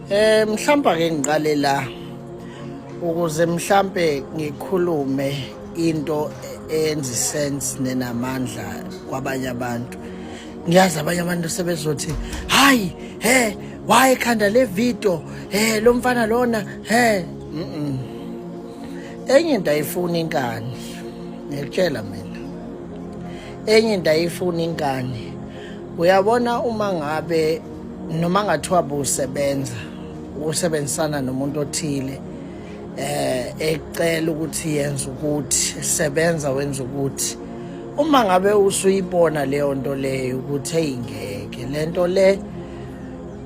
Mhlawumbe ake ngiqale la ukuze mhlambe ngikhulume into eyenza sense nenamandla kwabanye abantu. Ngiyazi abanye abantu sebezothi hayi he why khanda le video he lo mfana lona he mhm. Enye into ayifuni inkani. Ngiyakutshela mina. Enye into ayifuni inkani. Uyabona uma ngabe noma ngathiwa busebenza usebenzisana nomuntu othile ecela ukuthi yenza ukuthi sebenza wenza ukuthi uma ngabe usuyibona leyo nto leyo ukuthi eyingeke lento le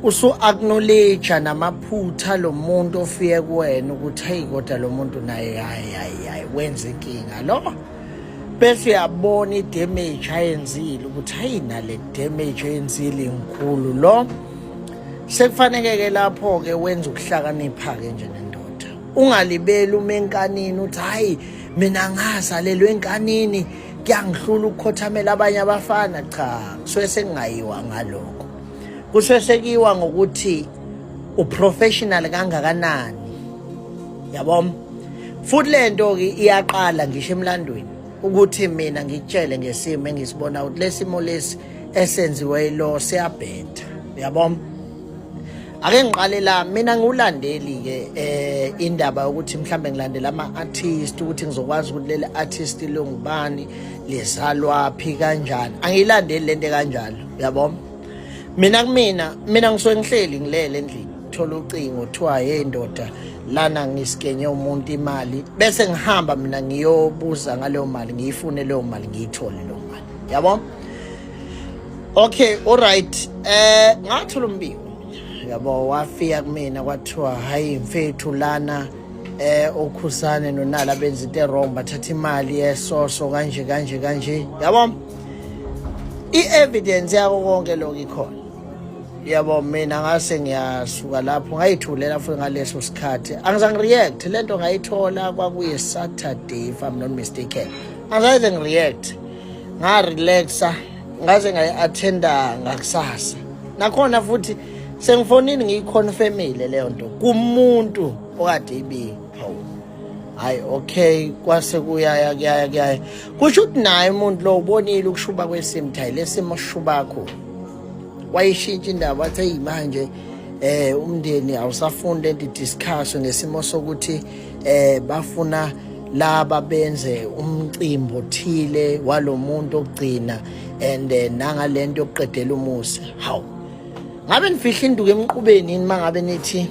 usu acknowledge namaphutha lo muntu ofike kuwena ukuthi hey kodwa lo muntu naye hayi hayi hayi wenza inkinga lo bese uyabona i-damage ayenzile ukuthi hayi nale damage eyenzile inkulu lo sekufaneke-ke lapho-ke wenza ukuhlakanipha-ke nje nendoda ungalibeli uma enkanini uthi hhayi mina ngazalelwa enkanini kuyangihlula ukukhothamela abanye abafana cha kusuke sekungayiwa ngalokho kusuke sekuyiwa ngokuthi uprofessional kangakanani yabo futhi lento ke iyaqala ngisho emlandweni ukuthi mina ngikutshele ngesimo engisibona ukuthi lesimo lesi esenziwe lo siyabheda yabo ake ngiqale la mina ngiwulandeli ke eh indaba yokuthi mhlambe ngilandela ama artist ukuthi ngizokwazi ukuthi leli artist longubani lizalwaphi kanjani angiyilandeli lento kanjalo yabo mina kumina mina ngisuke ngihleli ngilele endlini thola ucingo kuthiwa hey ndoda lana ngiskenye umuntu imali bese ngihamba mina ngiyobuza ngaleyo mali ngiyifune leyo mali ngiyithole leyo mali yabo okay alright ngathola umbiko yabo wafika kumina kwathiwa hayi mfethu lana okhusane nonala benza into wrong bathatha imali yesoso kanje kanje kanje yabo i-evidence yako konke lokho ikhona yabo mina ngase ngiyasuka lapho ngayithulela futhi ngaleso sikhathi angizange react lento ngayithola kwakuye Saturday if I'm not mistaken angizange ngireact ngarelaxa ngaze ngayi-attenda ngakusasa nakhona futhi sengifonini ngiyiconfirmile leyo nto kumuntu okade ibika hawu hayi okay kwase kuyaya kuyaya kuyaya kusho ukuthi naye umuntu lo ubonile ukushuba kwesimo ukuthi lesimo sishuba kakhulu wayishintsha indaba wathi eyi manje umndeni awusafuni lento idiscuss ngesimo sokuthi bafuna laba benze umcimbi othile walomuntu okugcina and nangalento yokuqedela umuzi hawu ngabe nifihla induku emqubeni yini mangabe nithi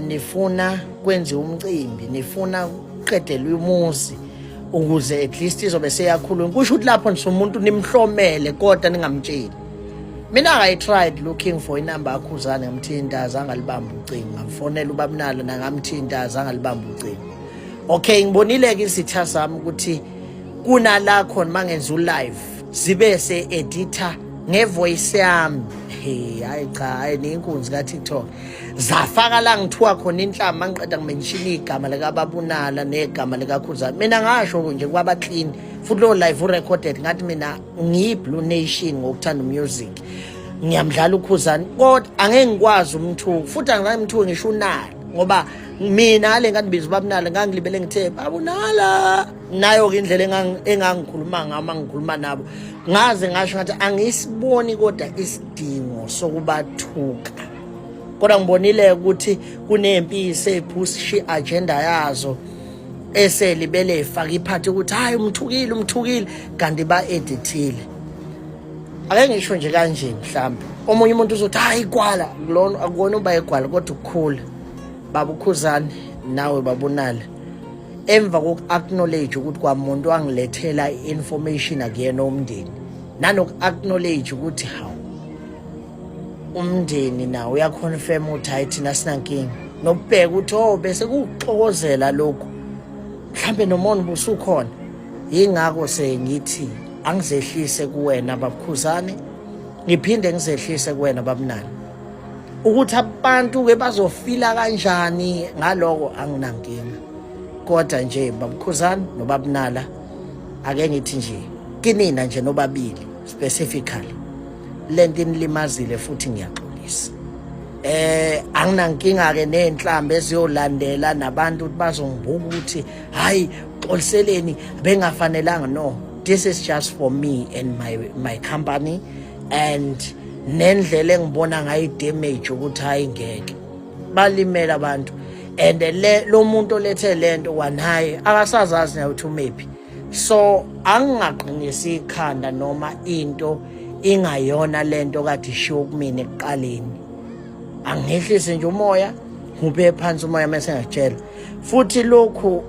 nifuna kwenziwe umcimbi nifuna kuqedelwe umuzi ukuze at least izobe seyakhuluma kusho ukuthi lapho nisumuntu nimhlomele kodwa ningamtsheli mina I tried looking for inamba yakhuzane ngamthinta azange alibamba ucingo ngamfonela ubabunalo nangamthinta azange alibamba ucingo okay ngibonile ke isitha sami ukuthi kunala khona mangenza ulive zibe se editor ngevoice yami hey hayi cha hayi nenkunzi ka TikTok zafaka la ngithiwa khona inhlamba ngiqeda ngimention igama likababunala negama likakhuzane mina ngasho nje kwaba clean futhi lo live urecorded ngathi mina ngiyi-blue nation ngokuthanda umusic ngiyamdlala ukhuzane kodwa angeke ngikwazi umthuku futhi angizange mthuke ngisho unala ngoba mina le ngandibiza ubabunala ngangilibele ngithe babunala nayo-ke indlela engangikhuluma ngayo uma ngikhuluma nabo ngaze ngasho ngathi angisiboni kodwa isidingo sokubathuka kodwa ngibonile ukuthi kunempisi ephusha i-agenda yazo eselibele ifaka iphathi ukuthi hayi umthukile umthukile kanti ba-edithile ake ngisho nje kanje mhlawumbe omunye umuntu uzothi hayi igwala lona akubona uba igwala kodwa ukukhula baba ukhuzane nawe babunala emva koku-acknowledge ukuthi kwamuntu wangilethela i-information akuyena umndeni nanoku-acknowledge ukuthi hawu umndeni nawo uyaconfirm ukuthi hayi thina sinankinga nokubheka ukuthi oh bese kuwuxokozela lokhu mhlambe nomona ubusukhona yingakho sengithi angizehlise kuwena babukhuzane ngiphinde ngizehlise kuwena babunani ukuthi abantu ke bazofila kanjani ngaloko anginankinga kodwa nje babukhuzane nobabunala ake ngithi nje kinina nje nobabili specifically lento inilimazile futhi ngiyaxolisa. Anginankinga ke nezinhlambe eziyolandela nabantu ukuthi bazongibuka ukuthi hayi, xoliseleni, bengafanelanga. No, this is just for me and my company and nendlela engibona ngayo damage ukuthi hayi, ngeke, balimela abantu. And le lo muntu olethe lento kwanaye akasazazi naye ukuthi umephi, so angingaqinisi ikhanda noma into ingayona lento kade ishiwo kumina ekuqaleni. Angehlise nje umoya, ngube phansi umoya, mase ngiyakutshela futhi lokhu.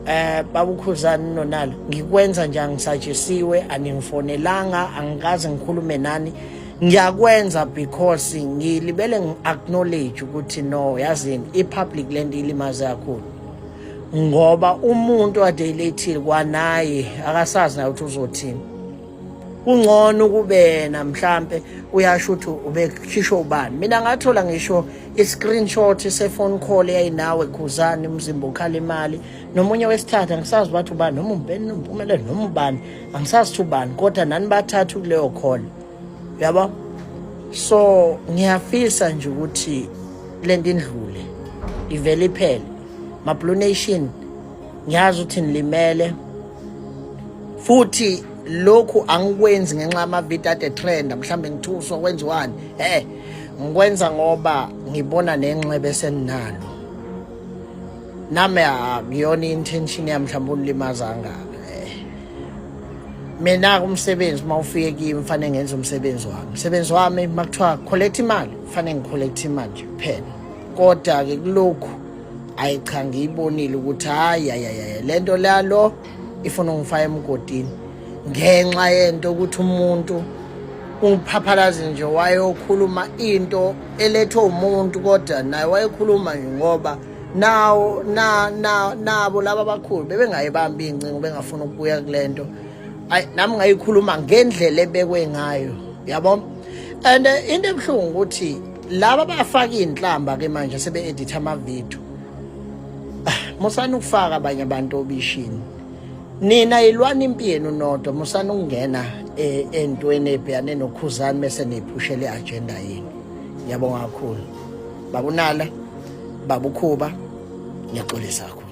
Babukhuzani nonalo, ngikwenza nje, angisatshisiwe, aningifonelanga, angikaze ngikhulume nani. Ngiyakwenza because ngilibele ngi-acknowledge ukuthi no, yazini, i-public lento ilimaze kakhulu, ngoba umuntu ade ilethile kwanaye akasazi naye ukuthi uzothini. Kungcono kube yena mhlambe uyasho ukuthi ubekhishwa ubani. Mina ngathola ngisho i-screenshot se-phone call eyayinawe Khuzani, umzimba ukhala imali nomunye wesithathu, angisazi bathi ubani, noma umbeni nompumelelo noma ubani, angisazi ukuthi ubani, kodwa nani bathathu kuleyo call, yabo. So ngiyafisa nje ukuthi lento indlule, ivele iphele. Ma-Blue Nation, ngiyazi ukuthi nilimele, futhi lokhu angikwenzi ngenxa yamavidiyo ade trend, mhlawumbe ngithuswa kwenziwani. Ngikwenza ngoba ngibona nenxeba eseninalo. Nami akuyona intention yami mhlawumbe unilimaza kangaka. Mina umsebenzi uma ufike kimi, fanele ngenze umsebenzi wami. Umsebenzi wami uma kuthiwa collect imali, fanele ngicollect imali nje kuphela. Kodwa-ke kulokhu, ayi cha, ngiyibonile ukuthi hayi, hayi, hayi, lento lalo ifuna ungifaka emgodini ngenxa yento ukuthi umuntu ungiphaphalazi nje wayokhuluma into elethwe umuntu, kodwa naye wayekhuluma nje ngoba nawo na na nabo laba abakhulu bebengayibambi incingo, bengafuna ukubuya kulento. Ayi, nami ngayikhuluma ngendlela ebekwe ngayo, yabo. And into ebuhlungu ukuthi laba bafaka iy'nhlamba ke manje sebe-editha amavidiyo. Musani ukufaka abanye abantu obishini. Nina ilwana impi yenu nodwa. Musani ukungena entweni ebhekane noKhuzani bese niyiphushela i-agenda yenu. Ngiyabonga kakhulu, babunala, babukhuba, ngiyaxolisa kakhulu.